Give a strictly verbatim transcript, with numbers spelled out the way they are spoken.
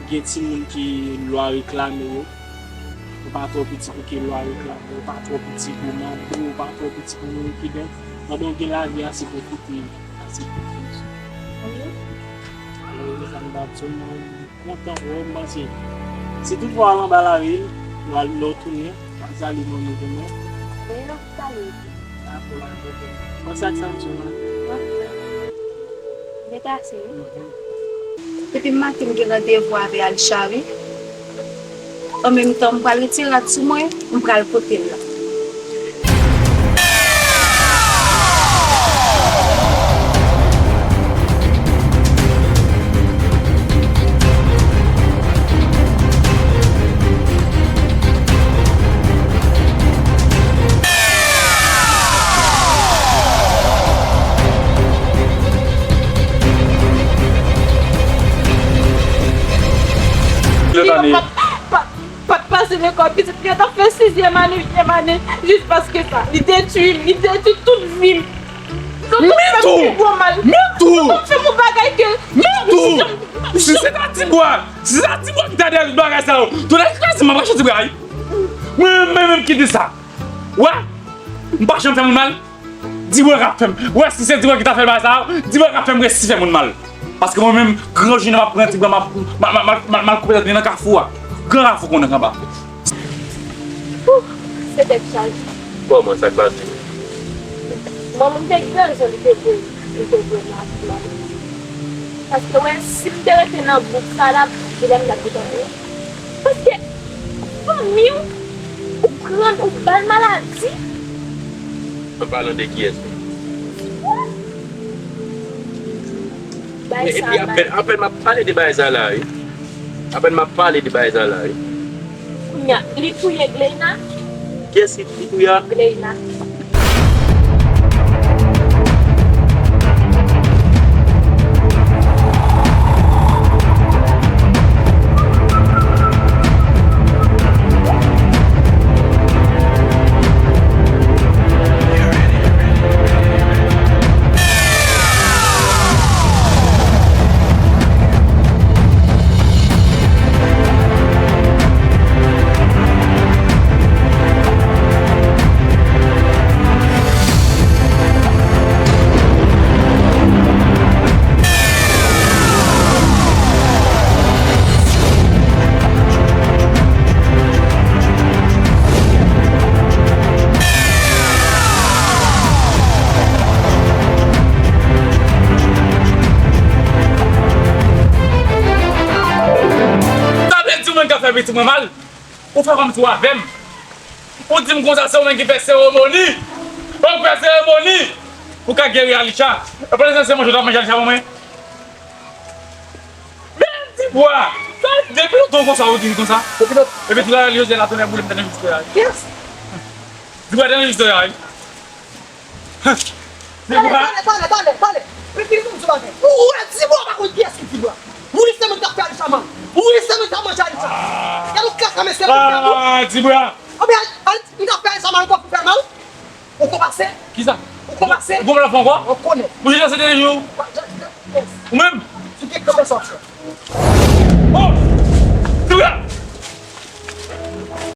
Gen timoun ke lwa reklame yo. Ou pa twò piti pou ke lwa reklame yo. Ou pa twò piti pou manbo. Ou pa twò piti pou moun. Kidonk, pandan w gen lavi a, se pwofite li. Ase pwofite. Wi. Alò, sa m t ap di w, mwen kontan wè w, m panse. Si toutfwa w al anba lari, w al lè w tounen, w al salye manmi pou mwen. Wi, m ap salye tou. Dakò, pa gen pwoblèm. Mwen sa k sa m sou la. Mwen fè. Deplase wi. Depi maten m gen randevou avè Alisha wi. An menm tan, m pral retire rad sou mwen, m pral pote l la. Li pa, pa, pa, pa t pase lekòl, pitit li gentan fè sizyèm ane, uityèm ane, jis paske sa. Li detwi m, li detwi tout vi m. Li konn fè m pi gwo mal. Li konn fè m yon bagay ke. Si se ta Tibwa, si se ta Tibwa ki ta dèyè tout bagay sa yo, tou lè kraze m ap rache Tibwa wi. Mwen menm, mwen menm ki di sa. Wè, m pa janm fè moun mal. Dibwa k ap fè m. Wè, si se Dibwa ki ta fè bagay sa yo, Dibwa k ap fè m resi fè moun mal. Paske mwen menm, gran jounen m ap pran Dibwa, m ap, m ap, m ap, m ap, m ap koupe tèt li nan kafou a. Gran kafou konnen anba. Ouh, se tèt chaje. Kòman, sa k pase? Manman m te gen rezon, li te vle, li te vle m ap mal. Paske, wè, si m te rete nan bouk sa la, dilèm la te genyen. Paske, fanmi w, ou pran, ou ba l maladi. An palan de kiyès menm? Bagay sa mal. Epi apèn, apèn m ap pale de bagay sa la, wi. Apèn m ap pale de bagay sa la, wi. Kounye a, li touye Gleina. Kiyès ki, ki touye a? Gleina. Sa vle di w menm k ap fè pitit mwen mal? Ou fè kòmsi w avè m. Ou di m konsa se ou menm ki fè seremoni. Ou fè seremoni pou ka geri Alisha. E pandan se manje w t ap manje Alisha pou mwen. Men Dibwa! Sa depi lontan konsa ou di m konsa. Epi tout la li yo di la tonnè boule m tande jis la. Yes. Dibwa tande jis la. Pale, pale, pale, pale, pale. Men ki moun sou bagay. Ou wè Dibwa pa konn kiyès ki Dibwa. Wi, se mwen k ap fè Alisha mal. Wi, se mwen k ap manje Alisha. Gade yon kaka mesye pou fè mal. Ah, Dibwa. Anben, al, al, m t ap fè Alisha mal, ou pa pou fè mal. Ou konpase? Kisa? Ou konpase? Ou konpase ankò? Ou konnen. Ou jete se de jou. Ou menm? Ou gen konpase ankò.